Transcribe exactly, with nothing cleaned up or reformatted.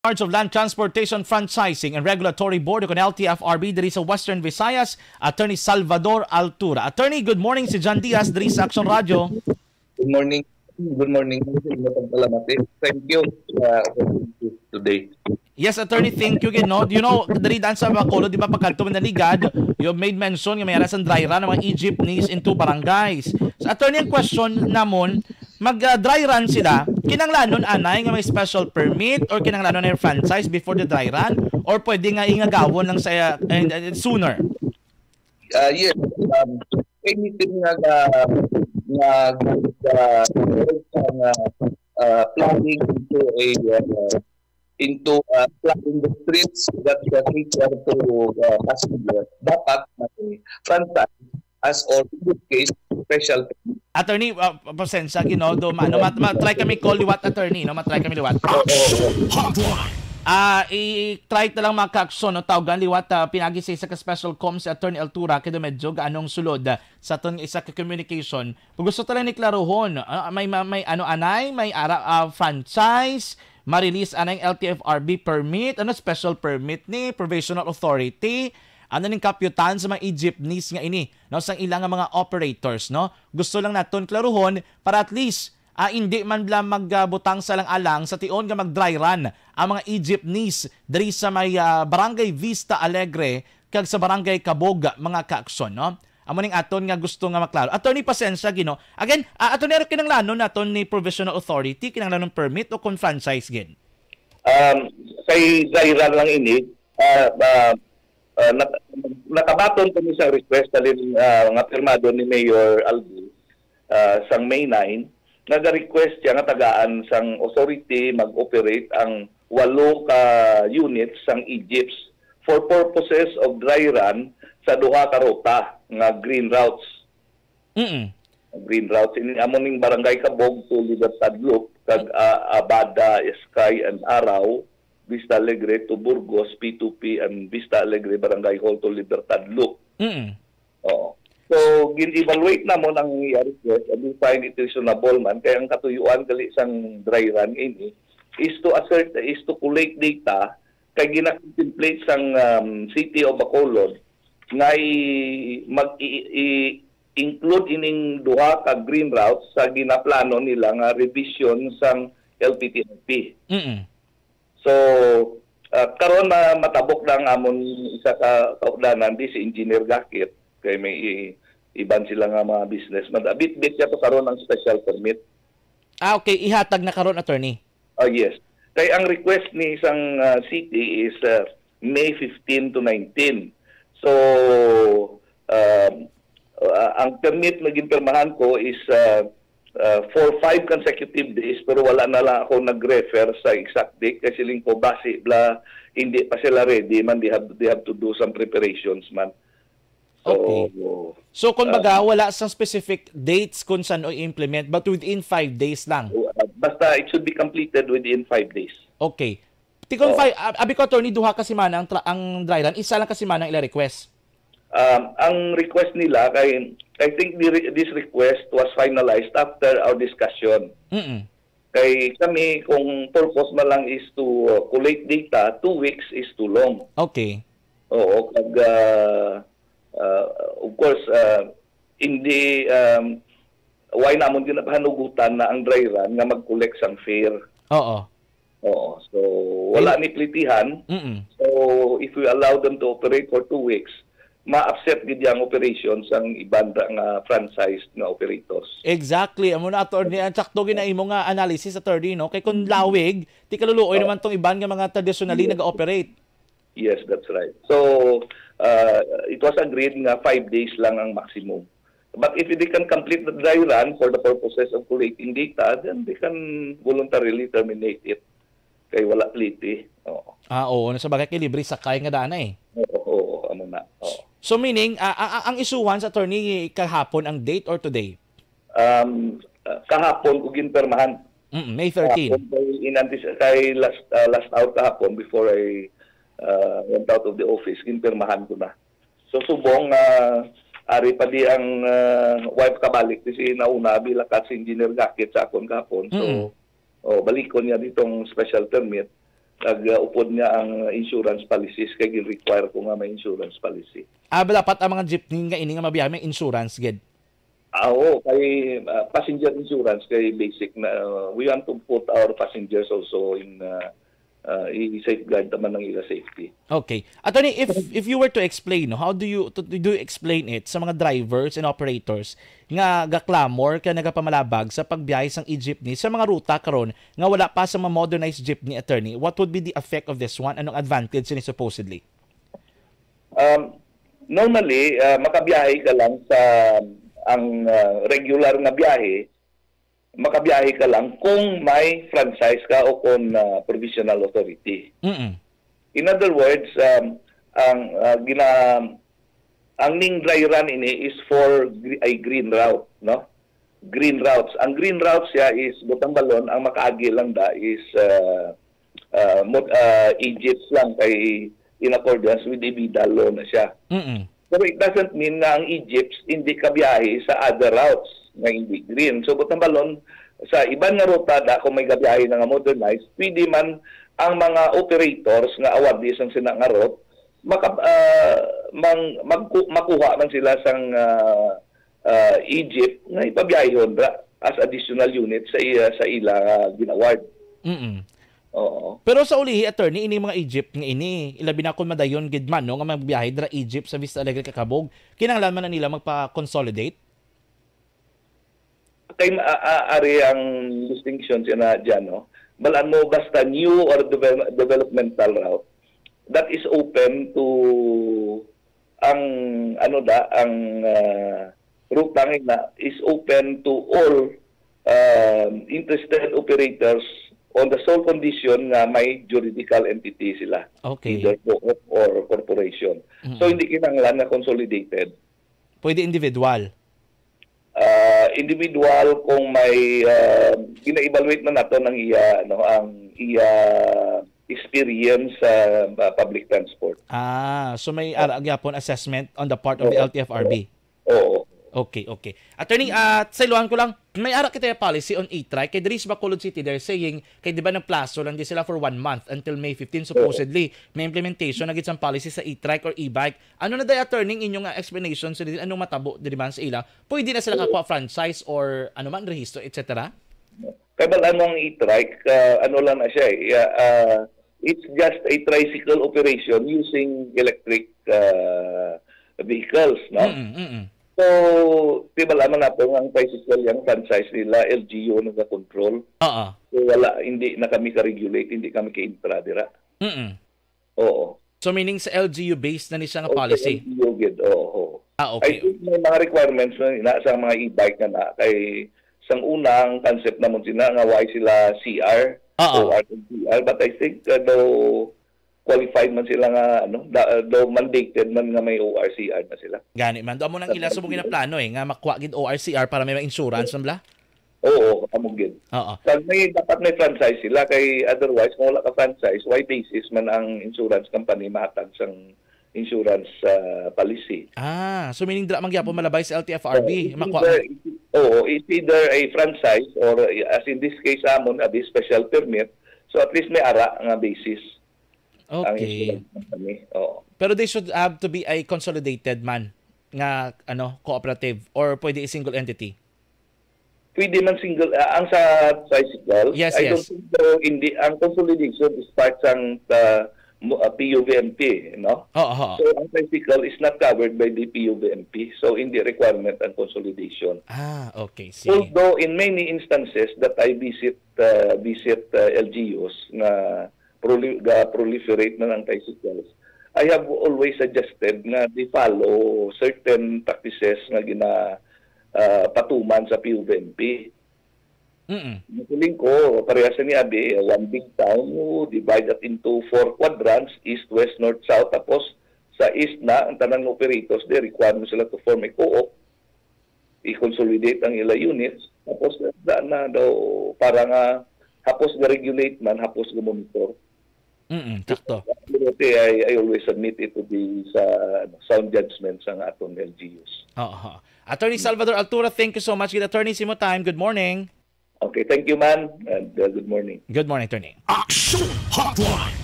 charge of Land Transportation Franchising and Regulatory Board o kon L T F R B diri sa Western Visayas, Attorney Salvador Altura. Attorney, good morning, si John Diaz diri sa Action Radio. Good morning. Good morning. Salamat. Thank you, uh, for today. Yes, Attorney, thank you gid, no? You know, diri daan sa Bacolod, di ba, pagkadto man naligad, you made mention nga may ara sang dry run ang mga e-jeepneys into barangays. So, Attorney, ang question namon, mag, ah, dry run sila, kinahanglanon anay nga may special permit or kinahanglanon anay franchise before the dry run? Or pwede nga ingagawon lang sa, uh, and, and sooner? Uh, yes, um, anything nga, nga, nga, nga, nga, uh, planning into a, uh, into, uh, planning the streets that, that cater to, uh, passengers, dapat may franchise as or in this case, special. Attorney, uh, pasensya, gid, no? Do, ma-, no, mat-, ma-try kami call liwat, attorney, no? Ma-try kami liwat. Oo, oo. Hotline. Ah, i-try ta lang, mga kaaksyon, no? Tawgan liwat, ah, pinagi sa isa ka special comm si Attorney Altura, kay do medyo gaanong sulod, ah, sa aton nga isa ka communication. Kung gusto ta lang ni klarohon, ah, may, may, may ano anay, may ara, ah, franchise, ma-release anay ang L T F R B permit, ano, special permit ni, provisional authority, ano ning kapyutan sa mga e-jeepneys nga ini, no, sang ilang nga mga operators, no? Gusto lang naton klaruhon para at least, ah, hindi man bala magbutang sa lang alang sa tion nga mag-dry run ang mga e-jeepneys diri sa may, ah, Barangay Vista Alegre kag sa Barangay Cabog, mga kaaksyon, no? Amo ning aton nga gusto nga maklaro. Attorney, pasensya, gid, no? Again, ah, attorney, ano kinahanglanon naton ni provisional authority? Kinahanglanon permit o kon franchise gid? Um, kay dry run lang ini, ah, ah, ah, nak-, nakabaton kami sa request halin, ah, nga pirmado ni Mayor Alvin, ah, sang May nine, nga ga-request siya nga tagaan sang authority mag-operate ang walo ka units sang e-jeeps for purposes of dry run sa duha ka ruta nga green routes. Mm. Green routes ini amo ning Barangay Cabog to Libertad Loop kag, ah, Abada, Eskay and Araw, Vista Alegre to Burgos, P two P and Vista Alegre Barangay Hall to Libertad Loop. Mm. Oo. So, gin-evaluate namon ang iya request and we find it reasonable man kay ang katuyuan gali sang dry run ini is to assert, is to collect data kay gina-contemplate sang, um, City of Bacolod nga i-, mag-, i-, i-include ining duha ka green routes sa ginaplano nila nga revision sang L P T R P. Mm-mm. So, ah, karon ma-, matabok na ang amon isa ka kaupdanan, di si Engineer Gakit, kay may i-, iban sila nga mga business. Madabit-bit niya to karon ang special permit. Ah, okay. Ihatag na karon, attorney. Oh, yes. Kay ang request ni isang, ah, city is, ah, May fifteen to nineteen. So, um, ah, ang permit na ginpirmahan ko is, ah, ah, for five consecutive days, pero wala na lang ako nag-refer sa exact date kasi siling ko basi bala hindi pa sila ready man, they have, they have to do some preparations man. So, Okay. So, kumbaga, ah, wala sa specific dates kung saan o i-implement, but within five days lang? Uh, basta it should be completed within five days. Okay. Tikon Oo. Five, ab-, abi ko, attorney, duha ka semana ang tra-, ang dry run, isa lang ka semana ang ila request. Um, ang request nila kay, I think the re-, this request was finalized after our discussion. Mm-mm. Kay kami, kung purpose man lang is to, uh, collect data, two weeks is too long. Okay. Oo, kag, ah, ah, of course, ah, hindi, um, why namon ginapahanugutan na ang dry run nga mag-collect sang fare? Oo. Oo, so wala Ay- ni plitihan. Mm-mm. So if we allow them to operate for two weeks, ma-upset gid ang operation sang iban ra nga franchised nga operators. Exactly. Amo na, attorney, ang sakto gid na imo nga analysis, attorney, no? Kay kung lawig, ti kaluluoy Oo. naman tong iban nga mga traditionally Yes. nag-ooperate. Yes, that's right. So, uh, it was agreed nga five days lang ang maximum. But if they can complete the dry run for the purposes of collating data, then they can voluntarily terminate it. Kay wala pliti. Oo. Ah, oo. Sa bagay, kay libre sakay nga daan na eh. Oo, oo, amo na. Oo. So, meaning, ah, ah, ah, ang isuhan sa attorney kahapon ang date or today? Um, ah, kahapon ko ginpermahan. Mm, May thirteen. Kahapon kay in antis-, kay last, ah, last out kahapon before I, ah, went out of the office, ginpermahan ko na. So, subong, ah, ari pa di ang, ah, wife kabalik, kasi nauna, abi lakat si Engineer Gakit sa akon kahapon. So, Mm. oh, balikon niya ditong special permit. nag-upod nga ang insurance policies kay gin-require ko nga may insurance policy. Ah, ba dapat ang mga jeepney nga ini nga mabiyahe may insurance gid? Ah, oo, kay, ah, passenger insurance kay basic na, uh, we want to put our passengers also in, uh, uh, i-safeguard naman ang ila safety. Okay. Attorney, if if you were to explain, no, how do you to, do you explain it sa mga drivers and operators nga gaklamor ka nagapamalabag sa pagbiyahe sang e-jeepney sa mga ruta karon nga wala pa sa mga modernized jeepney, attorney? What would be the effect of this one? Anong advantage ni supposedly? Um, normally, ah, makabiyahe ka lang sa ang, ah, regular nga biyahe, makabiyahe ka lang kung may franchise ka o kung, ah, provisional authority. Mm-mm. In other words, um, ang, ah, gina-, ang ning dry run ini is for gre-, a green route, no? Green routes. Ang green routes siya is, butang balon, ang makaagi lang da is, ah, ah, mo-, ah, e-jeeps lang kay in accordance with EVIDA law na siya. Mm-mm. Pero it doesn't mean nga ang e-jeeps hindi kabiyahe sa other routes nga hindi green. So, butang balon, sa iban nga ruta da, kung may gabiyahe na nga modernized, pwede man ang mga operators nga awardee sang sina nga route, maka-, ah, mang-, magku-, makuha man sila sang, ah, ah, e-jeep nga ipabiyahon ra as additional unit sa iya, sa ila nga gin-award. Mm-mm. Oo. Pero sa ulihi, attorney, ini mga e-jeep nga ini, ilabi na kung madayon gid man, no, nga magbiyahe dira e-jeep sa Vista Alegre kag Cabug, kinahanglan man na nila magpa-consolidate? Kay ma-, a-, a-, ari ang distinction siya na dyan, no? Balaan mo, basta new or devel-, developmental route, that is open to ang, ano da, ang, ah, rutang ina is open to all, um, interested operators on the sole condition nga may juridical entity sila, Okay. either co-op or corporation. Mm-mm. So, hindi kinahanglan nga consolidated. Pwede individual? Ah, individual kung may, ah, gina-evaluate na nato ang iya, ano, ang iya experience sa, ah, public transport. Ah, so may ara gyapon assessment on the part of the Oo. L T F R B? Oo. Okay, okay. Attorney, ah, saylohan ko lang, may ara kita policy on e-trike. Kay diri sa Bacolod City, they're saying, kay di ba nagplaso lang di sila for one month until May fifteen, Oo. supposedly. May implementation na gid sang policy sa e-trike or e-bike. Ano na day, attorney, ang inyong, ah, explanation sa din? Anong matabo diri man sa ila? Pwede na sila Oo. kakuha franchise or ano man, rehisto, et cetera? Kay bal-an mo ang e-trike, ah, ano lang na siya eh. Yeah, ah, it's just a tricycle operation using electric, ah, vehicles, no? Mm-mm, mm-mm. So, di ba lamang nato nga ang tricycle, yung franchise nila, L G U ang nagka-control. Oo. So, wala, hindi na kami ka-regulate, hindi kami ka-intra dira. Mm-mm. Oo. So, meaning sa L G U based na ni siya nga O, sa policy? L G U gid, oo, oo. Ah, okay. I think may mga requirements na, na sa mga e-bike na na, kay sang una, ang concept namon sila nga why sila C R, Oo. O R and C R, but I think, uh, daw qualified man sila nga, ano, da-, daw mandated man nga may O R C R na sila. Gani man. Daw amo nang ila subong ginaplano eh, nga makuha gid O R C R para may insurance, man bala? Oo, amo gid. Oo. Kag may, dapat may franchise sila, kay otherwise, kung wala ka franchise, why basis man ang insurance company mahatag sang insurance, ah, policy? Ah, so meaning dira man gyapon malabay sa L T F R B, So, it's makuha either, man. Oo, it's either a franchise or, as in this case, amon, a special permit. So at least may ara nga basis ang Okay. insurance company. Oo. Pero they should have to be a consolidated man nga, ano, cooperative or pwede a single entity? Pwede man single, ah, ang sa tricycle, Yes, I don't yes. think so, hindi, ang consolidation is part sang, ah, mo-, ah, P U V M P, no? Oo, oo. So, ang tricycle is not covered by the P U V M P. So, hindi requirement ang consolidation. Ah, okay. Sige. Although, in many instances that I visit, ah, visit, ah, L G Us nga proli-, ga-proliferate na ang tricycles, I have always suggested nga they follow certain practices nga gina-, ah, patuman sa P U V M P. Mm-mm. Ang feeling ko, parehas ni Abi, eh, one big town, you divide that into four quadrants, east, west, north, south, tapos sa east na, ang tanan nga operators, they require mo sila to form a co-op, i-consolidate ang ila units, tapos na, na daw, para nga, hapos ga-regulate man, hapos ga-monitor. Mm-mm, sakto. Pero, okay, I, I always submit it to the, sa, ano, sound judgment sa aton L G Us. Oo. Attorney Salvador Altura, thank you so much. Good, attorney, sa imo time. Good morning. Okay, thank you, man, and uh, good morning. Good morning, attorney. Action Hotline.